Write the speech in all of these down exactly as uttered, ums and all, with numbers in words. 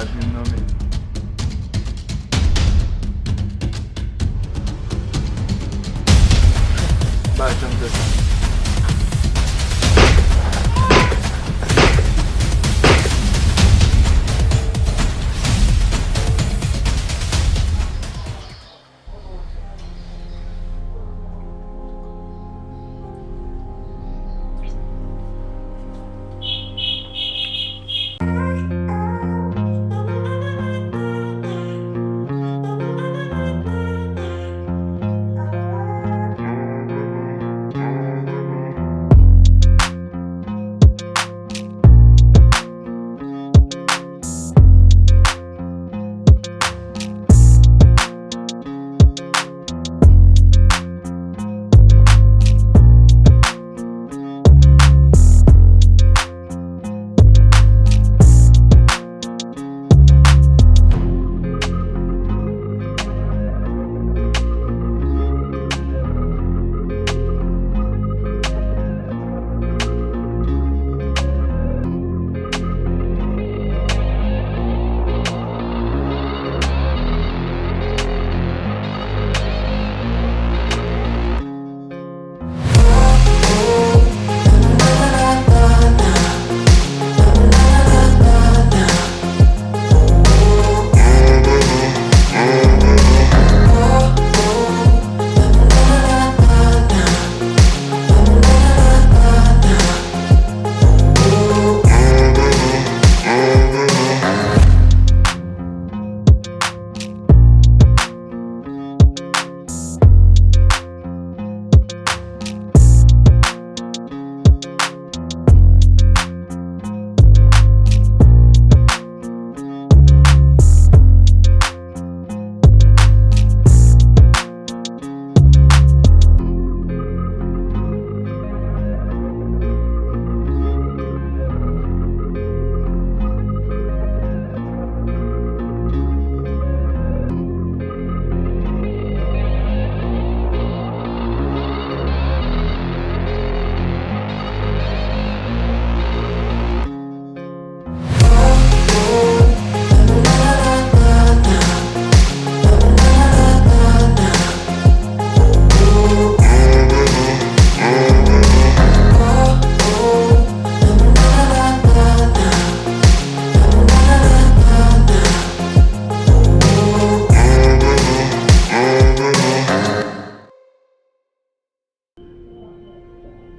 Vin nan men. Pa janm fè sa.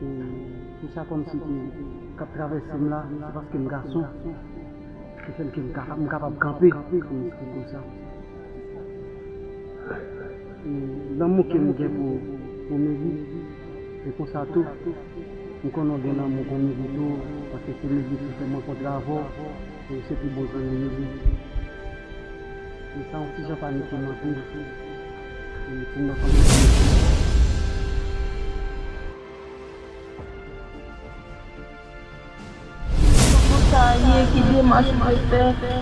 E pou sa kòmsi ki k ap travèse m la, se paske m gason ki fè m ke m kapab, m kapab kanpe pou m esplike w sa. E lanmou ke m gen pou, pou Mili, se konsa tou, m konnen w gen lanmou pou Mili tou, paske se Mili ki fè m rankontre avè w, e se pi bon zanmi Mili. E sa yon ti jan panike m anpil. E pou mwen, kòm Pou sa ye, ki demach ou te fè,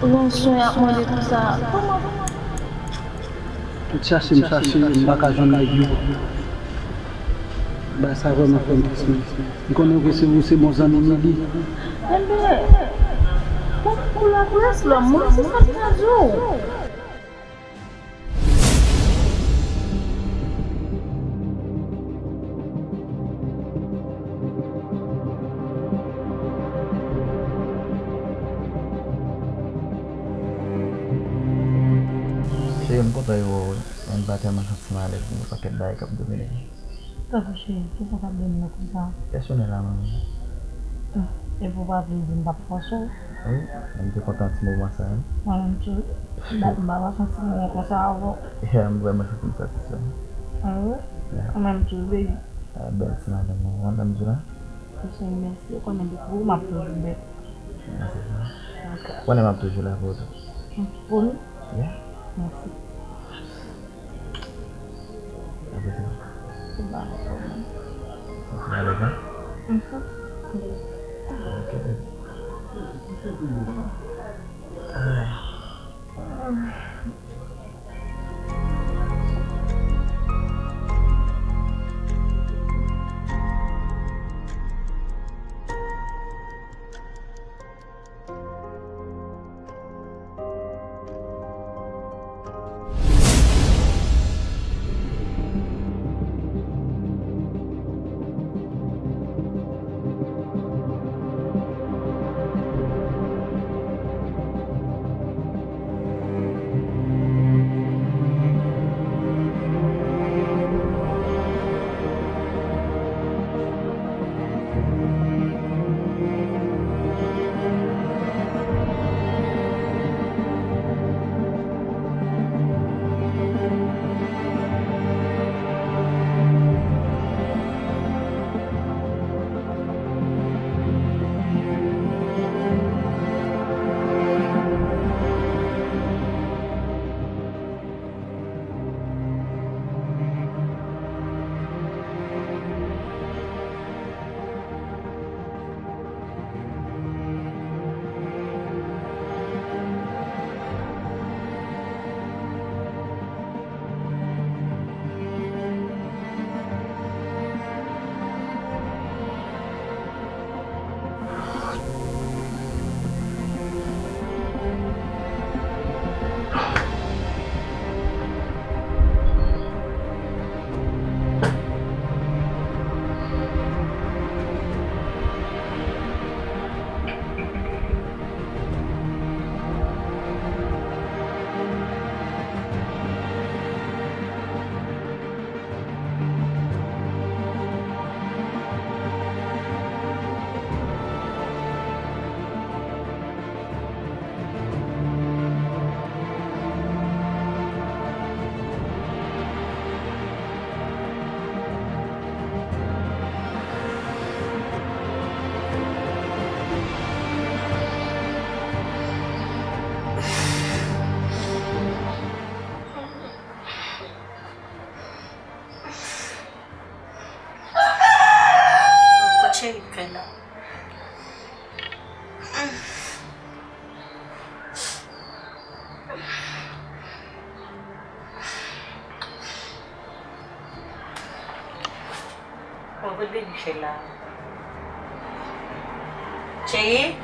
ranson y ap mande konsa. Kòman? Tout chache m chache, m pa ka jwenn nèg yo. Bagay sa vrèman fè m tris, men. M konnen ke se ou, se bon zanmi Mili. Enben, pou, pou laprès, lòm, mwen se sa m ta di w. Cheri, m kontan rewè w wi. Men m pa tèlman santi m alèz, gen yon pakèt bagay k ap domine m. Tankou cheri, kisa k ap domine w konsa? Pèsonèl la, manmi. Ah, epi w pa vle di m p ap fòse w? Wi, men m te kontan ti moman sa a wi. Mwen menm tou, m pa, m pa, pa santi m bon konsa avè w. Ya, m vrèman santi m satisfè. Ah wi? Ya. Mwen menm tou, baby. Ah, bèl ti madanm mwen, w konn sa m di w la? Cheri, mèsi, ou konnen depi pou ou, m ap toujou bèl. Mèsi, cheri. Ok. Ou konnen m ap toujou la pou ou tou. Pou nou? Ya. Mèsi. Apre sa. Se pa yon pwoblèm. Ou fin alèz la? Mhm. Ok, baby. Ay. Bon, kote Baby Shay la? Cheri?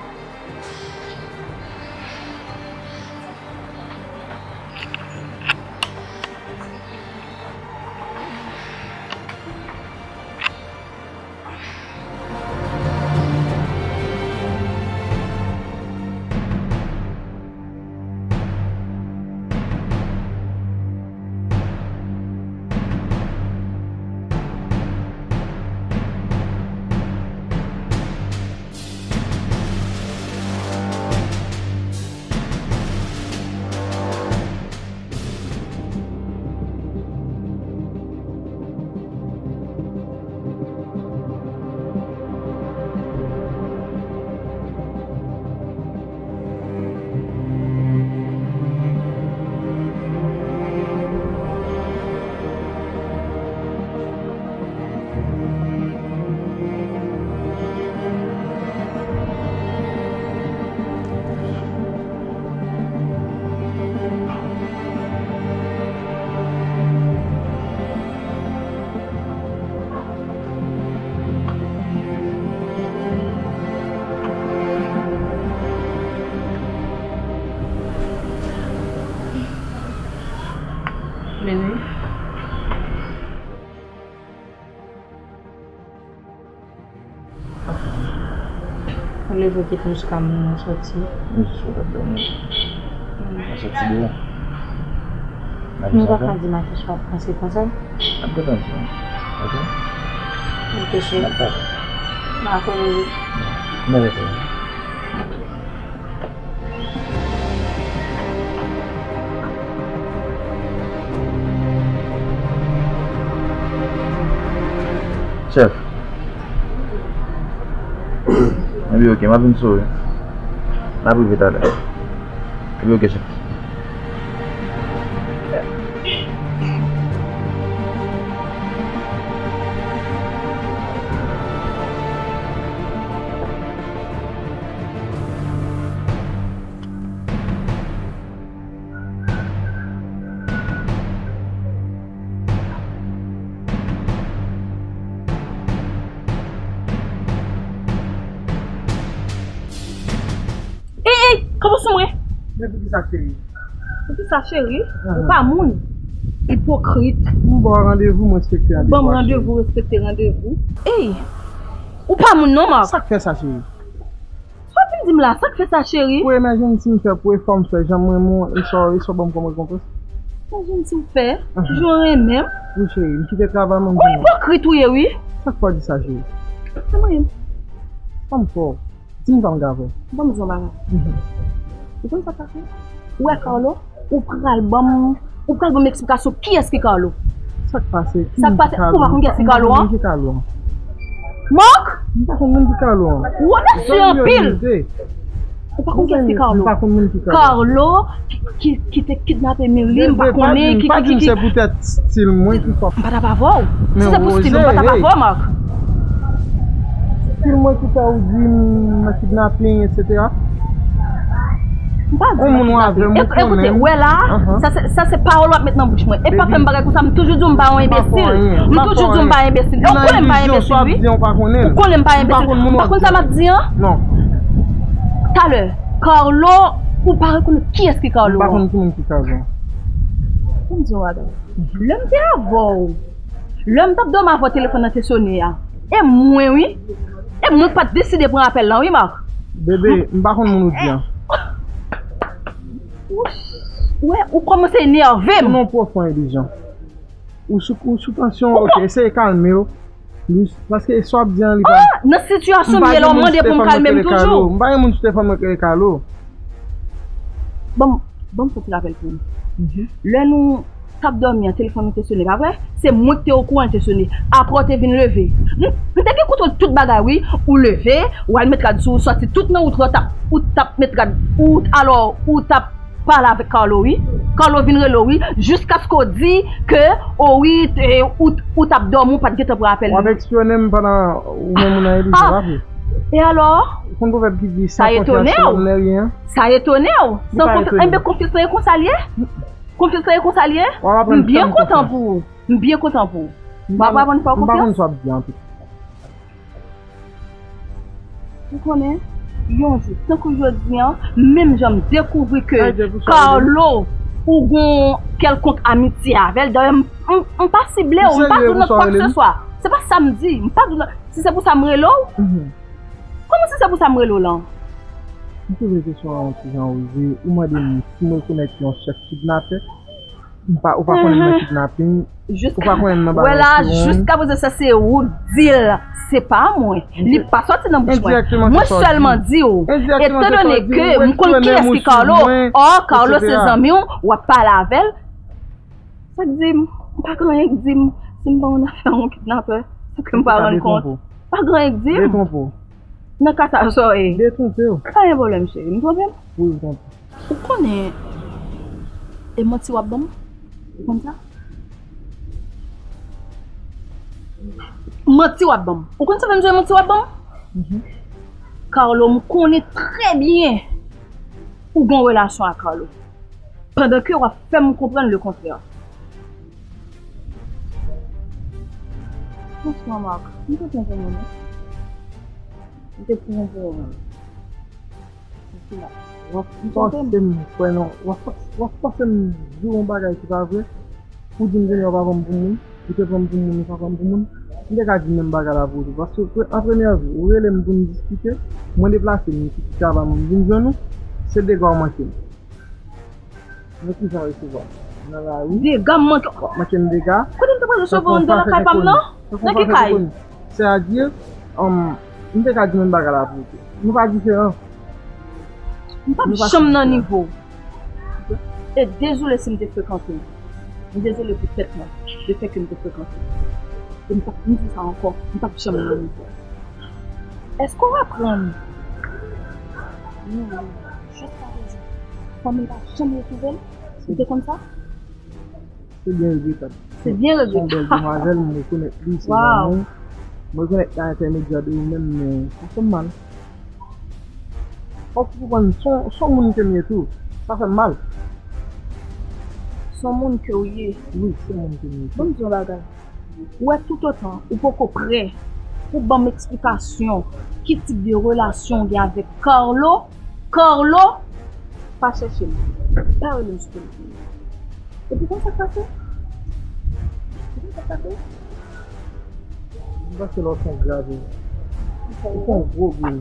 Bebe. Ou leve w kite m sou kay mwen, ou soti. M jis sot ap dòmi. M soti deyò. Nou pa ka di m ak Keisha w ap panse konsa. N ap gentan di w. Oke? Oke, cheri. N ap pale. M ap rele w. Mwen rete. Chèf. Epi oke, m ap vin sove. N ap rive talè. Epi oke, chèf. Ey, ey, kanpe sou mwen. Men poukisa, cheri? Poukisa, cheri? Ou pa moun. Ipokrit. M ba w randevou, m respekte randevou. Ou ban m randevou, respekte randevou. Ey, ou pa moun non, Marc. Sa k fè sa, cheri? Sa w ap vin di m la? Sa k fè sa, cheri? Pou emergency m fè, pou efò m fè, jan m renmen w, e sa, e sa w ban m kòm rekonpans? Emergency w fè? Jan w renmen m? Wi, cheri, m kite travay mwen, m vini. Ou ipokrit ou ye, wi. Sa k fè w di sa, cheri? Sa mwen menm. Sa m fè w? Di m sa m ka fè. Ban m di w yon bagay. Mhm. Ou konn sa k pase? Ou wè Carlo? Ou pral ban m, ou pral ban m eksplikasyon kiyès ki Carlo. Sa k pase? Sa k pase? Ou pa konn kiyès ki Carlo an? Ki Carlo an? Marc! M pa konn moun ki Carlo an. Ou odasye anpil! Ou pa konn kiyès ki Carlo? M pa konn moun ki Carlo. Carlo ki, ki, ki te kidnape Mirly, m pa konnen ki, ki, ki, ki. Se poutèt stil mwen ki fè. M pa t ap avè w. Si se pou stil ou, m pa t ap avè w, Marc. Stil mwen ki fè ou di m nan kidnaping, etsetera. M pa di w nan kidnaping. Ekoute, wè la, sa se, sa se pawòl w ap met nan bouch mwen. E pa fè m bagay konsa, m toujou di w m pa yon enbesil. M toujou di w m pa yon enbesil. E ou konnen m pa yon enbesil, wi. Ou konnen m pa yon enbesil. Ou pa konn sa m ap di an? Non. Talè, Carlo, ou pa rekonèt kiyès ki Carlo an? M pa konn ki moun ki Carlo. Ban m di w yon bagay. Lè m te avè w, lè m t ap dòmi avè w, telefòn nan te sone a. E mwen, wi. E mwen k pa t deside pran apèl lan, wi, Marc. Bebe, m pa konn moun ou di an. Ou, wè, ou kòmanse enève m. Ou nan pwofon, Elijan. Ou sou, ou sou tansyon, oke, eseye kalme w. Plis, paske sa w ap di an, li pa. Ah, nan sitiyasyon m ye la, w mande pou m kalme m toujou. M pa gen moun sou telefòn mwen k rele Carlo. Ban m, ban m fè ti rapèl pou ou. Mhm. Lè nou t ap dòmi an, telefòn nou te sone, pa vre? Se mwen ki te okouran l te sone. Apre w te vin leve. M, m te gen kontwòl tout bagay, wi. Ou leve, ou al met rad sou ou, sòti tout nan wout la, w t ap, ou t ap met rad, ou, alò, ou t ap pale avèk Carlo, wi. Carlo vin rele w, wi, jiskaske w di ke, o wi, e, ou, ou t ap dòmi, ou pa t gentan pran apèl li. W ap espyone m pandan ou menm ou nan Elize, pa vre? E alò? Ou konn pwovèb ki di, sans confiance, l'homme n'est rien. Sa etone w? Sa etone w? San konfyans, enben, konfyans lan e konsa l ye? Konfyans lan e konsa l ye? M byen kontan pou ou. M byen kontan pou ou. M ap aprann fè w konfyans. M pa konn sa w ap di an tou. Ou konnen, yon jou, tankou jodi an, menm jan m dekouvri ke Carlo, ou gon kèlkonk amitye avè l, dayè, m, m, m pa sible w, m pa di w nan kwa ke se swa. Se pa sa m di, m pa di w nan, si se pou sa m rele w? Kòman si se pou sa m rele w lan? M twouve kesyon an yon ti jan oze, ou mande m si m rekonèt yon chèf kidnapè. M pa, ou pa konnen m nan kidnaping. Ou pa konnen m nan bagay sou wonn. Jiska prezan sa se ou k di l, se pa mwen. Li pa sòti nan bouch mwen. Mwen sèlman di w, etandone ke m konn kiyès ki Carlo, ò, Carlo se zanmi w, w ap pale avè l. Sa k di m, m pa gen anyen k di m, si m pa yon afè yon kidnapè, sa ke m pa rann kont. Pa gen anyen k di m. Nan ka sa, sa w ye. Detwonpe w. Pa gen pwoblèm, cheri. M twonpe m? Wi, ou twonpe. Ou konnen e manti w ap ban m? Ou konn sa? Manti w ap ban m. Ou konn sa fè m di w e manti w ap ban m? Carlo, m konnen trè byen ou gen yon relasyon ak Carlo. Pandan ke w ap fè m konprann le kontrè. Franchman, Marc, m te pran pou mwen. M te pran pou mwen. W ap fòse m kwè nan, w ap fòse, w ap fòse m di w yon bagay ki pa vre. Ou di m kounye a w pa pran m pou moun, ou te pran m pou moun, ou pa pran m pou moun. M te ka di menm bagay la pou ou tou. Paske pre-, an premyè jou, ou rele m pou n diskite, mwen deplase m, m kite travay mwen, m vin jwenn ou, se dega w manke m. Men kijan w resevwa m nan lari? Dega m manke. W ap manke m dega. Kote m te prale resevwa w anndan lakay pa m nan? Nan ki kay? Sètadi, um, m te ka di menm bagay la pou ou tou. Nou pa diferan. M p ap janm nan nivo w. E dezole si m te frekante w. M dezole pou tèt mwen, le fè ke m te frekante w. E m p ap, m di sa ankò, m p ap janm nan nivo w. Èske w aprann? Non, jiska prezan, fanmi l pa janm retwouve l? Ou te konn sa? Se byen regretab. Se byen regretab. Se yon bèl demwazèl, mwen rekonèt li, se zanmi m. Mwen rekonèt pa entèmedyè de ou menm, men sa fè m mal. Fòk ou konprann, se yon, se yon moun ke m ye tou. Sa fè m mal. Se yon moun ke w ye. Wi, se yon moun ke m ye tou. Ban m di yon bagay. Ou wè, toutotan ou poko prè pou ban m eksplikasyon ki tip de relasyon w gen avèk Carlo, Carlo, pa chèche m. Pa rele m sou telefòn. Epi konn sa k pase? Ou konn sa k pase? M panse lè w fè yon grave, ou fè yon gwo gwo.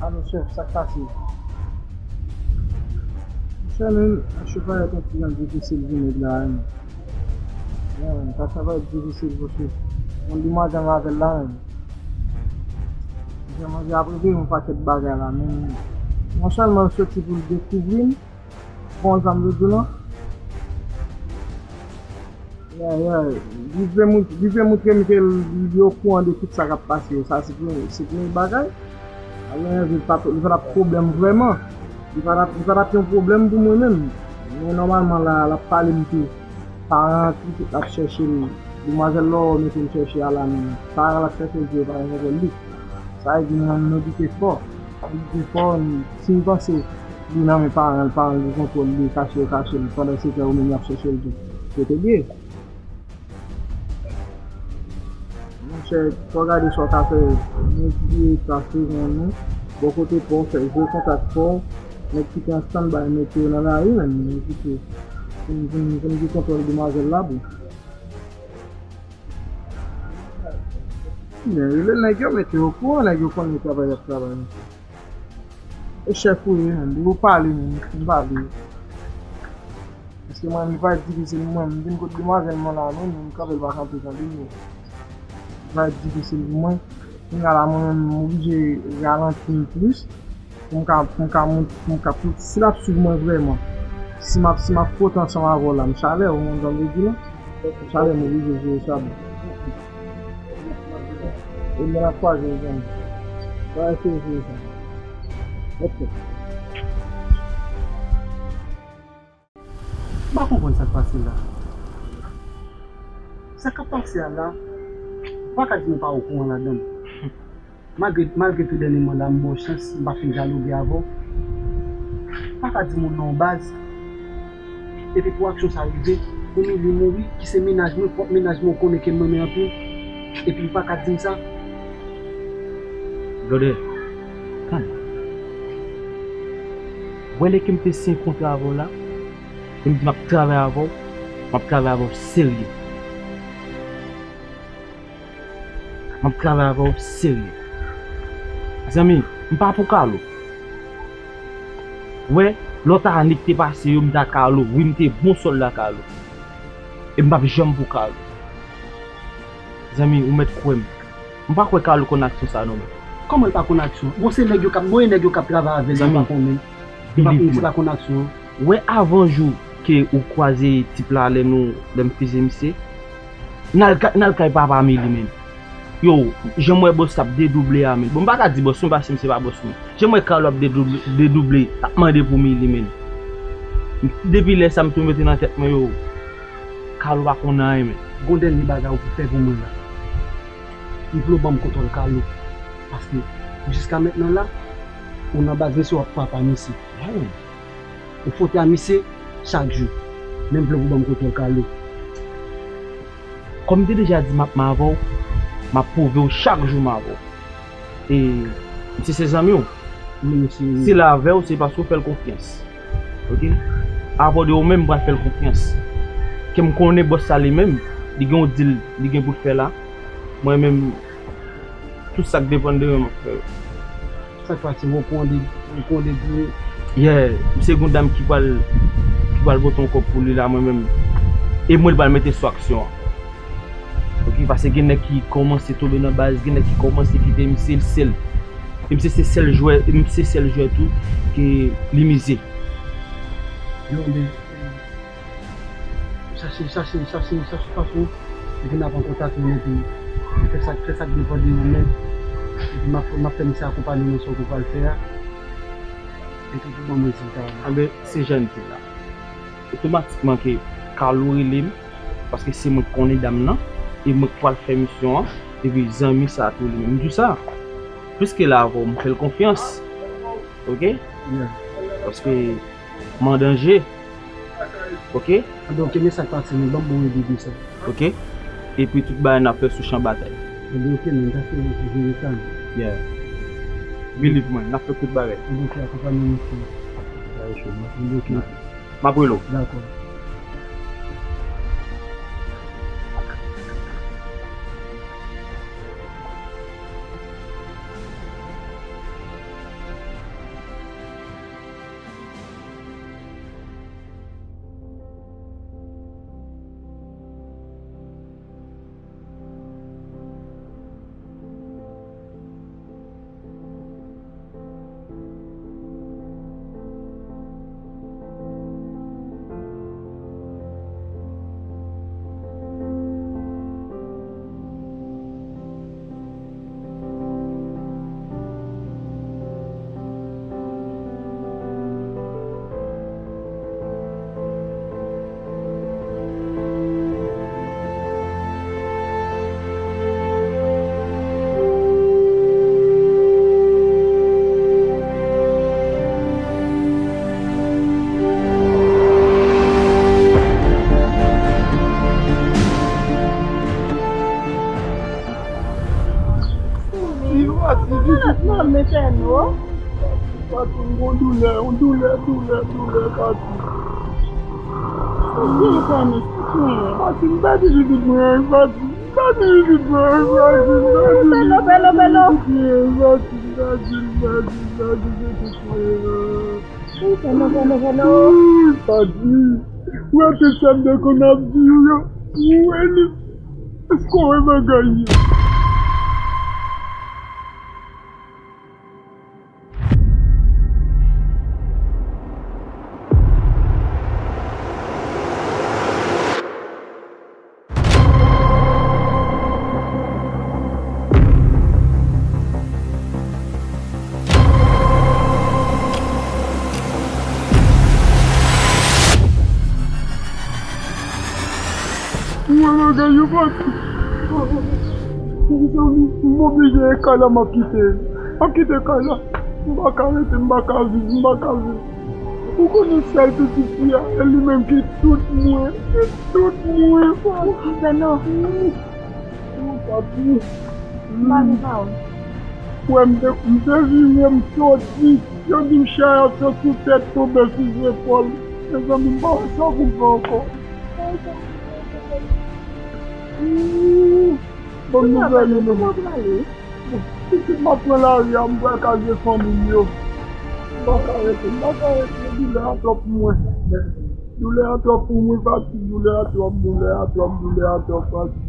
Alo, chèf, sa k pase? Monchè, men, achou parèt yon ti jan difisil pou nèg la, wi. Yeah, man, tach la parèt difisil pou chèf. Yon demwazèl m avè l la, men. Monchè, manje ap rive yon pakèt bagay la, men. Non sèlman l soti pou l dekouvri m, bon, sa m vle di w lan. Yeah, yeah. Li vle mou-, li vle moutre m ke l, li okouran de tout sa k ap pase yo. Sa se premye, se premye bagay. Alò, li pa t, li pa t ap pwoblèm vrèman. Li pa t ap, li pa t ap yon pwoblèm pou mwen menm. Men nòmalman la, l ap pale m ke paran an tou ap chèche l. Demwazèl Lòrò mete l chèche a la, men paran l ap chèche l tou, yo pa gen kontwòl li. Sa vle di mwen, m medite fò. M medite fò, m, si m panse li nan men paran l, paran l gen kontwòl li, kache yo kache l, pandan se tan yo menm y ap chèche l tou. Kote l ye? Yon Chè, fò w gade sa w ka fè, mwen ki ta sezon nou, bò kote pa w, fè jwe kontak pa w, nèg ki te an standby mete yo nan lari, menm, mwen kite, pou m, pou m, pou m gen kontwòl demwazèl la, bon. Men, rele nèg yo, mete yo okouran, nèg yo konnen travay y ap travay. E chèf ou ye, menm, depi w pale, menm, m pale. Paske mwen, li va difisil pou mwen, m vin kot demwazèl mwen la, menm, m kanpe l pa kanpe, tande, men li va difisil pou mwen. Kounye a la, mwen menm, m oblije ralanti m plis. Pou m ka, pou m ka mont, pou m ka, pou, si l ap swiv mwen vrèman, si m ap, si m ap pote ansanm avè w la, m chalè, ou konn sa m vle di la? M chalè, m oblije jere sa, bon. E mwen ap kwaze, mezanmi. Mwen eseye jere sa. Ok. M pa konprann sa k pase la. Sa k ap pase a la, ou pa ka di m ou pa okouran ladan l. Malgre, malgre tou dènyèman la, m ba w chans, m pa fin dyaloge avè w. Ou pa ka di moun nan yon baz. Epi pou aksyon sa rive, pou Mili mouri, ki se mennaj mwen, pwòp mennaj mwen, ou konnen ke m renmen anpil. Epi ou pa ka di m sa. Blòdè, tann. Wè lè ke m te siyen kontra avè w la, ke m di m ap travay avè w, m ap travay avè w serye. M ap travay avè w serye. Zanmi, m pa pou Carlo. Wè, lòt ane k te pase yo, m t a Carlo. Wi, m te bon sòlda Carlo. E m p ap janm pou Carlo. Zanmi, ou mèt kwè m. M pa kwè Carlo konn aksyon sa non, men. Kòman l pa konn aksyon? Bon, se nèg yo k ap, bon, e nèg yo k ap travay avè l, yo pa konnen. Yo pa konnen se pa konn aksyon an. Wè avan jou ke ou kwaze tip la lè nou, lè m fize misye, n al ka-, n al kay papa Mili menm. Yo, jan m wè bòs la ap dedouble a menm. Bon, m pa ka di bòs mwen paske misye pa bòs mwen. Jan m wè Carlo ap dedouble, dedouble, ap mande pou Mili menm. Depi lè sa m tou mete nan tèt mwen, yo, Carlo pa konn anyen menm. Gon dènye bagay ou pou fè pou mwen la. M vle w ban m kontwòl Carlo. Paske jiska mentnan la, ou nan baz misye w ap frape a misye. Ou fwote a misye chak jou. Men m vle pou w ban m kontwòl Carlo. Kòm m te deja di m ap m avè w, m ap pwouve w chak jou m avè w. E misye se zanmi w. Wi, misye. Si l avè w, se paske w fè l konfyans. Oke? Apre de ou menm, m pral fè l konfyans. Ke m konnen bòs sa li menm, li gen yon deal li gen pou l fè la. Mwen menm, tout sa k depann de mwen, m ap fè yo. Sa k pase, ou okouran de, ou okouran de dlo? Yeah, misye gon dam ki pral, ki pral pote yon kòb pou li la, mwen menm. E mwen li pral mete sou aksyon an. Oke, paske gen nèg ki kòmanse tonbe nan baz, gen nèg ki kòmanse kite misye l sèl. E misye se sèl jwè, e misye se sèl jwè tou ke li mize. Blonde, chache, chache, chache, chache fason, epi n ap an kontak nou, epi fè sa, fè sa k depann de nou menm, epi m ap, m ap fè misye akonpanye nan sa w pral fè a, epi pou ban m rezilta a. Anben, se jan l di la. Otomatikman ke Carlo rele m, paske se mwen k konnen dam nan, e mwen k pral fè misyon an, epi zanmi sa tou li menm. M di w sa, plis ke l avè w, m fè l konfyans. Oke? Yeah. Paske m an danje. Oke? Anben, oke, men sa k pase, men ban m bon revizyon sa. Oke? Epi tout bagay n ap fè sou chan batay. Anben, oke, men n ta fè jere sa. Yeah. Believe mwen, n ap fè tout bagay. Anben, oke, akonpanye misye. Anben, oke. M ap rele w. Dakò. Yon doulè, yon doulè, doulè, doulè, Fati. Fati, m pèdi pitit mwen, Fati. M pèdi pitit mwen, Fati. M pèdi pitit mwen, Fati. M pèdi pitit mwen. Wi, Fati. Ou wè tout sa m te konn ap di w yo? Ou wè li? Èske w wè bagay yo? Ou wè bagay yo, Fati? Mezanmi, m oblije kay la, m ap kite. M ap kite kay la. M pa ka rete, m pa ka viv, m pa ka viv. Ou konnen sèl pitit fi a, e li menm ki tout mwen, ki tout mwen, Fati. Feno. Fati. M pa gen pawòl. Wè, m te, m te vire, m soti. Yo di m chay ap sot sou tèt, tonbe sou zepòl. Mezanmi, m pa wè sa pou m fè ankò. Ban m nouvèl ou non. Pitit, m ap pran lari a, m pral kaze fanmi m yo. M pa ka rete, m pa ka rete, doulè a twòp pou mwen. Doulè a twòp pou mwen, Fati, doulè a twòp, doulè a twòp, doulè a twòp, Fati.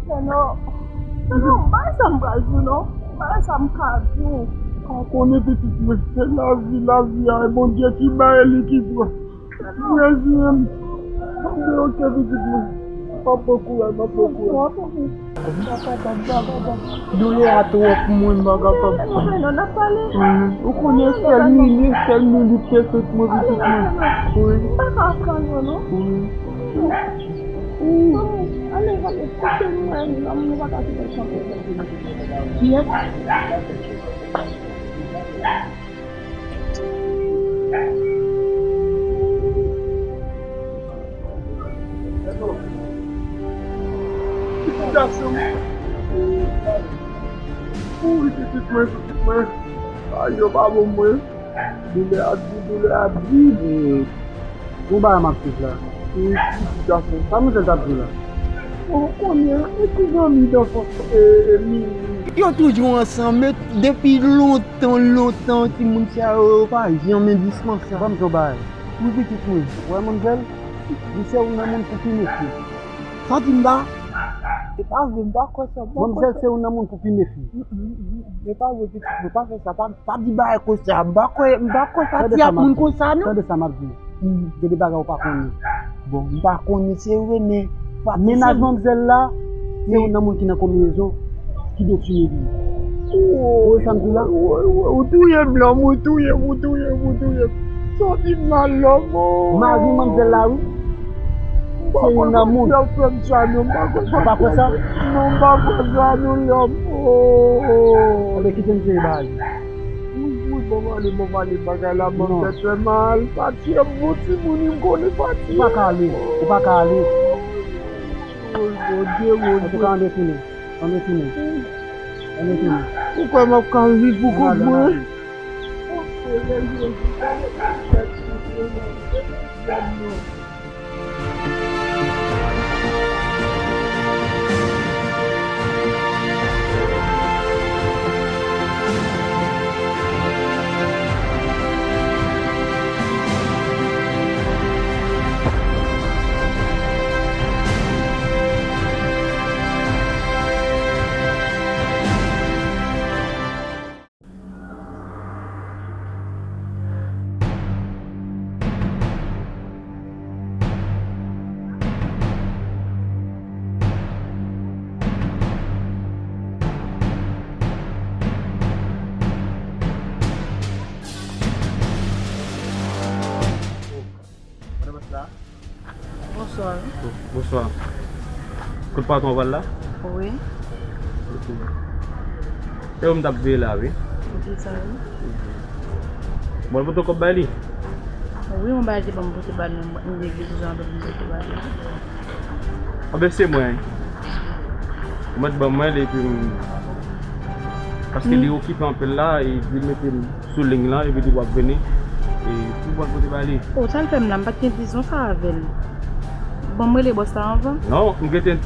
Feno, Feno, m pa wè sa m pral di w non. M pa wè sa m ka di w. Ou konnen pitit mwen, se lavi, lavi a, e Bondye ki bay, e li ki pran. M reziyen m. Mande oke pitit mwen. M ap pran kouraj, m ap pran kouraj. Doulè a twòp pou mwen, m pa kapab. Ou konnen sèl minit, sèl minit ke tout mwen pitit mwen. Wi. M pa ka pran yo non. Wi. Ale, ale, kite nou, nou pa ka kite l chante. Kiyès? Pitit gason m. Wi, pitit mwen, pitit mwen. Bagay yo pa bon mwen. Doulè a di, doulè a di. E, gon bagay m ap swiv la. E, pitit gason, sa manzèl t ap di la? Ou konnen, e ti zanmi danfans, e, e, Mimi. Yo toujou ansanm, men depi lontan, lontan, timoun sa yo, yo pa janm dispanse. Ban m di yon bagay. Wi, pitit mwen. Ou wè manzèl? Li se youn nan moun pou pi mefye. Sa di m la? Se pa vre, m pa kwè sa, m pa kwè sa. Manzèl se youn nan moun pou pi mefye. Mm, mm, mm, mm. Se pa vre, pitit mwen, pa fè sa, pa, pa di bagay konsa. M pa kwè, m pa kwè Fati ap moun konsa, non. Tande sa m ap di w. Mm. Gen de bagay ou pa konnen. Bon, m pa konnen, se vre, men Fati se mennaj manzèl la, se youn nan moun ki nan konbinezon ki detwi li. Ou wè sa m di w la? Ou, ou, ou touye m, lòm, ou touye m, ou touye m, ou touye m. Sa w di m la, lòm, o. Mari manzèl la, wi. Se youn nan moun. Ou pa kwè sa? Non, m pa kwè sa, non, lòm, o. Enben, kite m jere bagay yo. Wi, wi, bon, m ale, bon, m ale, bagay la ban m tèt fè mal. Fati, m bon timoun, m konnen Fati. Ou pa ka ale, ou pa ka ale. Woy, Bondye, Bondye. Antouka, ann retounen. Ann retounen. Ann retounen. Ou kwè m ap ka viv pou kont mwen? Madam Asla. Bonswa. Bonswa. Kot patwon w pral la? Wi. Ok. Se ou m t ap veye la, wi. Ou di sa, wi. Bon, l pote kòb bay li? Wi, mwen bay li, ban m pote ba nou, m gen de bizan anpil m pote ba li. Anben, se mwen. Ou mèt ban mwen li, epi m, paske li okipe anpil la, e li mete m sou liy lan, epi li pral vini, e pou pral pote ba li. O, sa l fè m la, m pa t gen vizyon sa avè l. Bon, m rele bòs la anvan. Non, m gentan,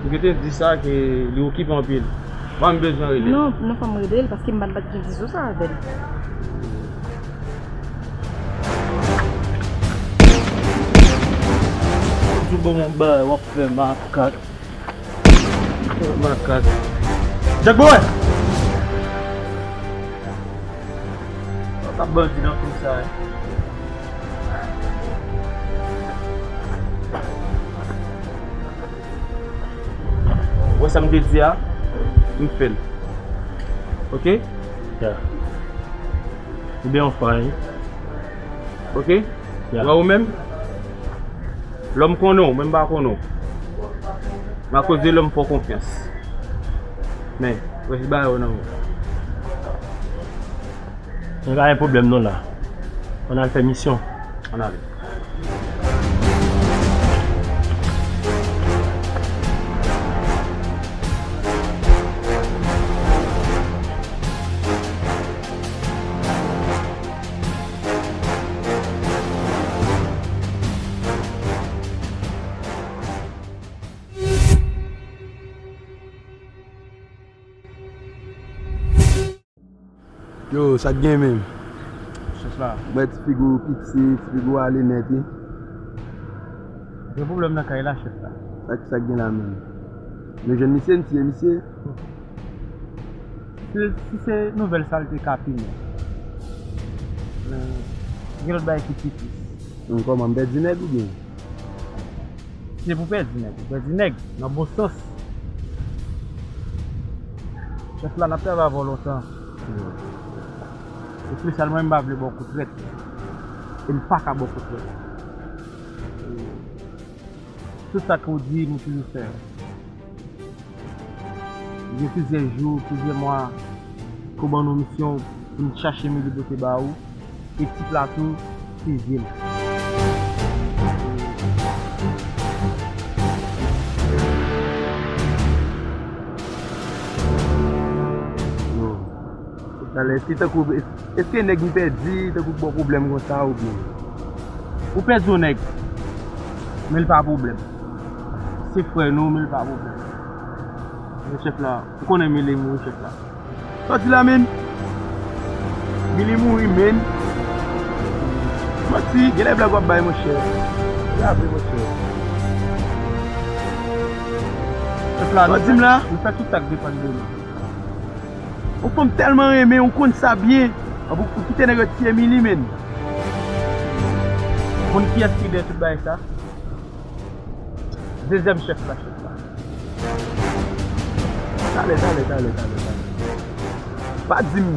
m gentan di sa ke li okipe anpil. Pa m bezwen rele l. Non, non, fò m rele l, paske m pa t gen vizyon sa avè l. Toujou ban m yon bagay, w ap fè makak. Makak. Jack Boy! Sa bandi nan fim sa, wi. Wè sa m te di a, m fè l. Oke? Yeah. Ou byen, on fire. Oke? Yeah. Wè ou menm? Lòm konnen w, men m pa konnen w. M a koz de lòm fè w konfyans. Men, rès bagay yo nan men w. Nou pa gen pwoblèm non la. Ann al fè misyon. Ann ale. Yo, sa k gen menm? Chèf la. Mwen ti figi w fikse, ti figi w ale nèt, wi. Gen pwoblèm nan kay la, chèf la. Sa k, sa k gen la menm? Nou jwenn misye, n tiye misye? Si, si se nouvèl sa l te ka pi mwen. Men, gen lòt bagay ki pi tris. Kòman, m pèdi nèg oubyen? Se pou pèdi nèg, ou pèdi nèg, nan bon sans. Chèf la, n ap travay avè w lontan. Espesyalman, m pa vle ba w kou trèt. E m pa ka ba w kou trèt. Tout sa ke w di, nou toujou fè. Gen plizyè jou, plizyè mwa, ke w ban nou misyon pou n chache Mili pote ba ou, e tip la tou, fizye l. Yo. Talè, èske tankou, èske nèg m pèdi, tankou k ba w pwoblèm konsa oubyen? Ou pèdi yon nèg, men l pa pwoblèm. Se frè nou, men l pa pwoblèm. Men chèf la, ou konnen Mili mouri, chèf la. Sa w di la, menn? Mili mouri, menn. Manti, genlè blag w ap bay, monchè. Se pa vre, monchè. Chèf la, nou fè, nou fè tout sa k depann de nou. Yon fanm tèlman renmen, ou konn sa byen. Ou, ou kite nèg yo tiye Mili, menn. Konn kiyès ki dèyè tout bagay sa? Dezyèm chèf la, chèf la. Talè, talè, talè, talè, talè. Pa di m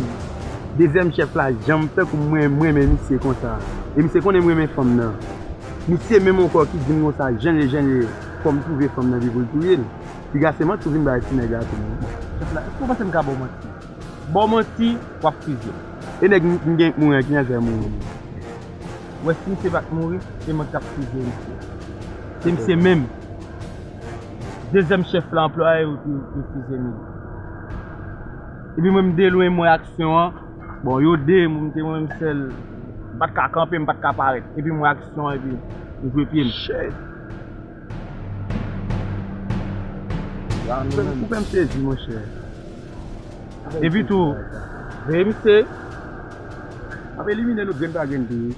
dezyèm chèf la janm fè kou mwen, mwen renmen misye konsa. E misye konnen m renmen fanm nan. Misye menm ankò ki di m konsa, jan l ye, jan l ye, fò m twouve fanm nan pi pou l touye l. Piga se manti ou vin bay ti nèg la tou, non? Chèf la, èske w panse m ka ba w manti? Ba w manti, w ap fizye m. E nèg m, m gen k mouri an, ki jan l fè mouri? Ou wè, si misye pa t mouri, se mwen k t ap fizye misye. Se misye menm. Dezyèm chèf la anplwaye yo pou, pou fizye Mili. Epi mwen, m de lwen, m wè aksyon an. Bon, yo de, mwen, m te mwen menm sèl. M pa t ka kanpe, m pa t ka parèt. Epi m wè aksyon an, epi m jwe pye m. Shit. Ou fè m sezi, monchè. Epi tou, veye misye. Ap elimine nou grenn pa grenn tou, wi.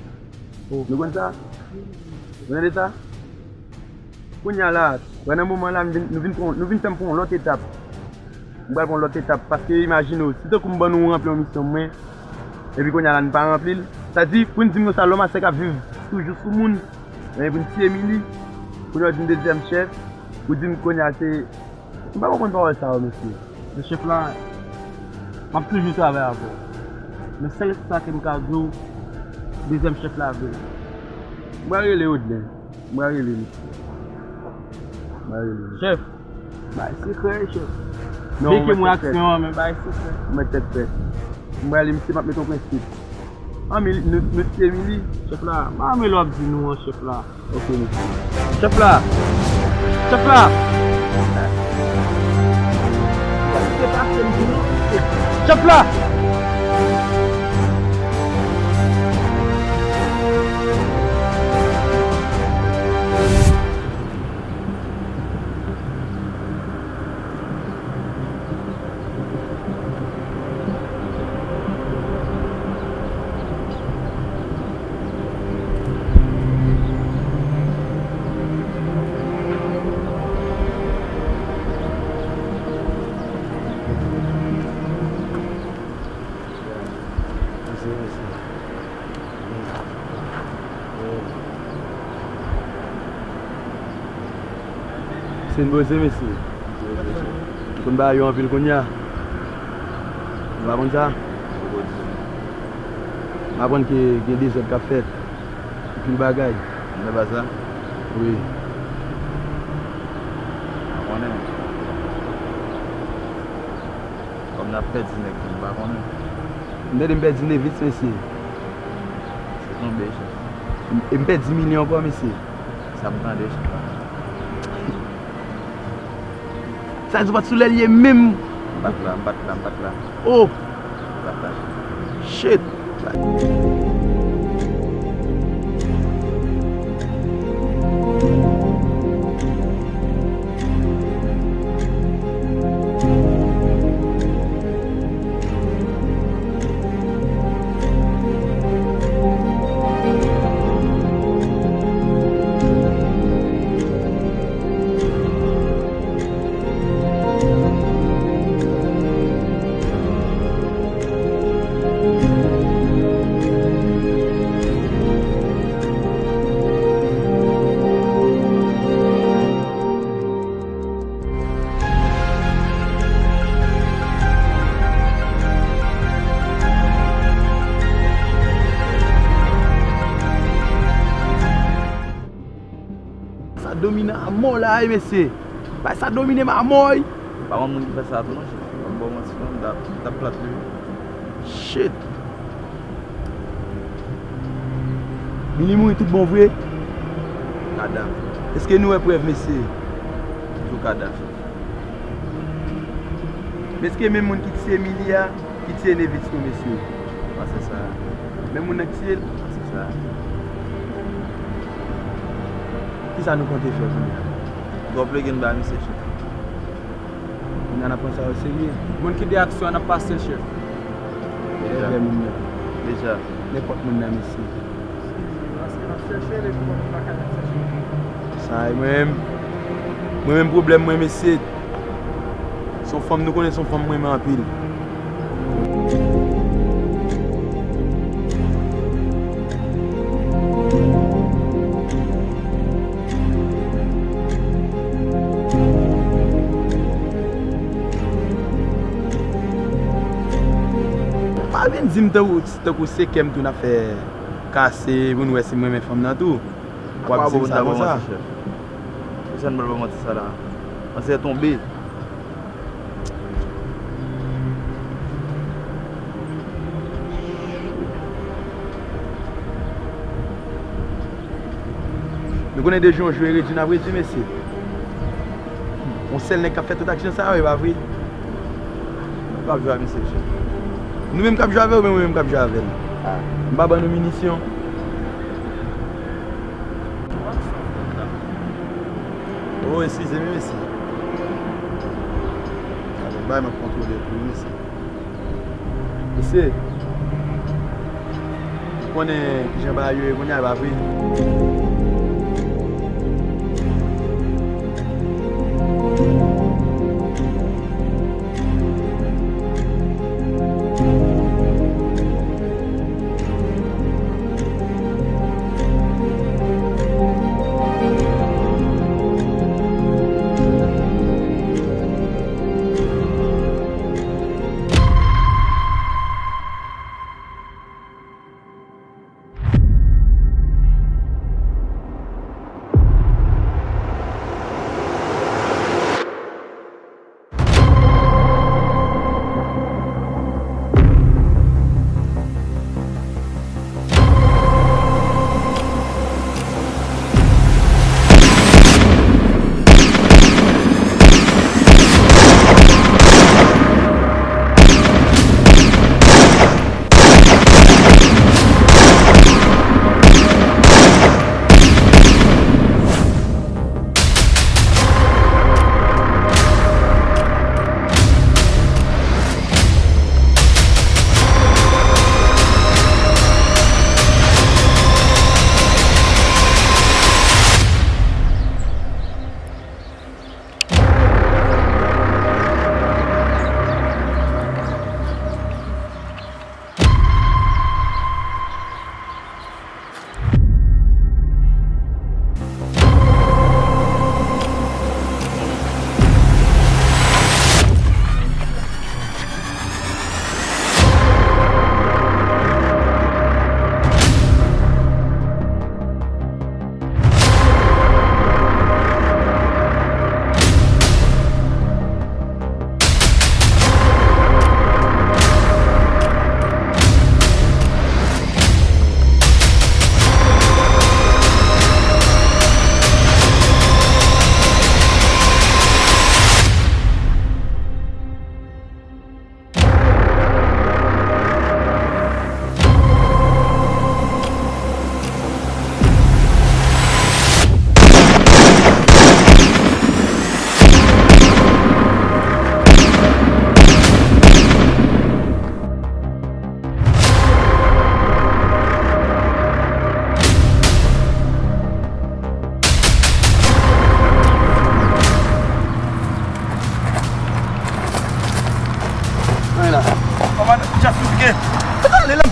Nou konn sa? Ou tande sa? Kounye a la, wè nan moman la, nou vin, nou vin pran, nou vin fè m pran yon lòt etap. M pral pran yon lòt etap, paske imajine w, si tankou m ban nou ranpli yon misyon mwen, epi kounye a la, nou pa ranpli l, sa di, pou n di m konsa, lòm a sèk ap viv toujou sou moun, men pou n tiye Mili, kounye a w di m dezyèm chèf, ou di m kounye a se M pa konprann pawòl sa yo, mesye. Men chèf la, m ap toujou travay avè w. Men sèl sa ke m ka di w, dezyèm chèf la vre. M pral rele Odlè. M pral rele misye. M pral rele misye. Chèf. Bay sekrè, chèf. Non, byen ke m wè aksyon an, men bay sekrè. Ou mèt tèt frèt. M pral rele misye, m ap met yon prensip. An, Mili, nou, nou tiye Mili. Chèf la, m pa renmen lè w ap di nou an, chèf la. Ok, mesye. Chèf la! Chèf la! Chèf la! Fin poze, mesye. Ou konn bagay yo anpil kounye a. Ou pa konn sa? M aprann ke gen dezòd k ap fèt. Anpil bagay. Ou konn bagay sa? Wi. M konnen. Kòm n ap pèdi nèg tou, m pa konnen. M tande m pèdi Nevis, mesye. Se tonbe, chèf. E m pèdi milyon ankò, mesye. Sa m tande, chèf la. Sa di w pa t sou lè l ye menm. M pa t la, m pa t la, m pa t la. Oh! M pa t la, chèf. Shit! Sa domine amò la, wi, mesye. Bay sa domine m amò, wi. Pa konn moun ki fè sa tou, non, chèf. Pa ba w manti, non, m t ap, m t ap plat li. Shit. Mili mouri tout bon vre? Kadav. Èske nou wè prèv, mesye? Toujou kadav. Men èske menm moun ki tiye Mili a, ki tiye Nevis tou, mesye? Panse sa. Menm moun nan ki tiye l? Panse sa. Kisa nou konte fè kounye a? Twòp legen ba misye, chèf. Kounye a n ap pran sa oserye. Moun ki de aksyon an ap pase l, chèf. Deja. Leve moun nan. Deja. Nenpòt moun nan, mesye. Paske n ap chèche l epi nou pa ka chèche l. Sa e mwen menm. Mwen menm pwoblèm mwen, mesye. Se yon fanm nou konnen, se yon fanm mwen renmen anpil. Pa vin di m tankou, tankou se kè m tou n ap fè kase pou n wè si m renmen fanm nan tou. W ap di m sa konsa. Pèsonn pa ba w manti sa la. Paske tonbe. Nou konnen de jou an jou e redui n ap redui, mesye. Yon sèl nèg k ap fè tout aksyon sa yo, e pa vre? Nou k ap jwe a misye, chèf. Nou menm k ap jwe avè l oubyen mwen menm k ap jwe avè l? Ah. M pa ban nou minisyon. Oh, eskize m, mesye. Sa bon, bay m ap kontwole pou mesye. Mesye, ou konnen kijan bagay yo ye kounye a, e pa vre?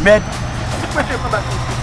Mèd. Ti pwente konba.